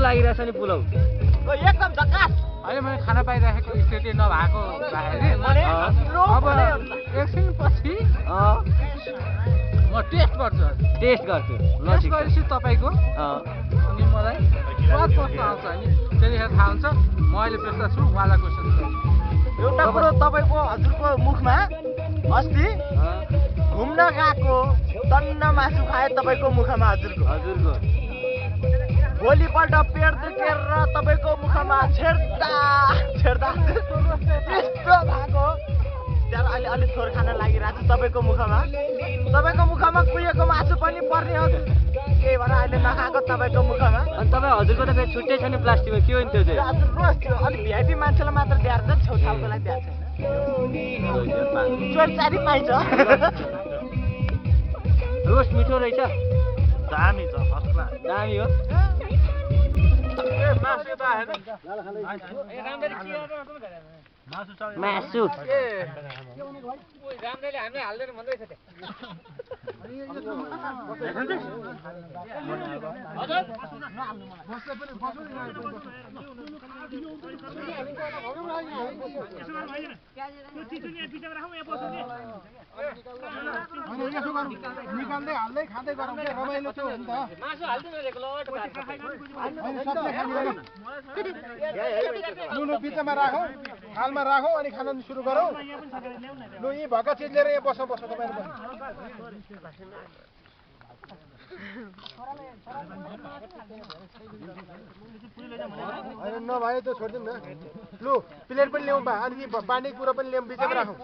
लागिरहेछ नि पुलाउ एकदम झकास अहिले मैले खाना पाइराखेको स्थिति नभएको भए अब एकछिनपछि म टेस्ट गर्छु टेस्ट गर्छु ल टेस्ट ठिक छ गरेपछि तपाईँको अनि मलाई स्वाद कस्तो आउँछ नि त्यतिखेर थाहा हुन्छ म अहिले व्यस्त छु उहाँलाई क्वेसन गर्छु एउटा कुरो तपाईँको हजुरको मुखमा अस्ति घुम्न गएको तन्न मासु खाए तपाईँको मुखमा हजुरको भोलिपल्ट पेट दुखेर तपाईँको मुखमा छेड्दा यस्तो भएको त्यहाँ अहिले अलिक थोर खान लागिरहेको छ तपाईँको मुखमा कुहिएको मासु पनि पर्ने हजुर त्यही भएर अहिले नखाएको तपाईँको मुखमा अनि तपाईँ हजुरको त फेरि छुट्टै छ नि प्लास्टिकमा के हो नि त्यो चाहिँ हजुर रोज थियो अलिक भिआइपी मान्छेलाई मात्र दिएर छ छेउछाउकोलाई दिएको छैन चोरचारी पाइन्छ रोस्ट मिठो रहेछ दामी छ फर्स्ट क्लास दामी हो मासु निकाल्दै हाल्दै खाँदै गरौँ रमाइलो त्यो हो नि त लु बिचमा राखौँ थालमा राखौँ अनि खान सुरु गरौँ लु यी भएका चिज लिएर यहाँ बस तपाईँहरू होइन नभए त छोडिदिउँ न लु प्लेट पनि ल्याउँ बा अनि बाँड्ने कुरा पनि ल्याउँ बिचमा राखौँ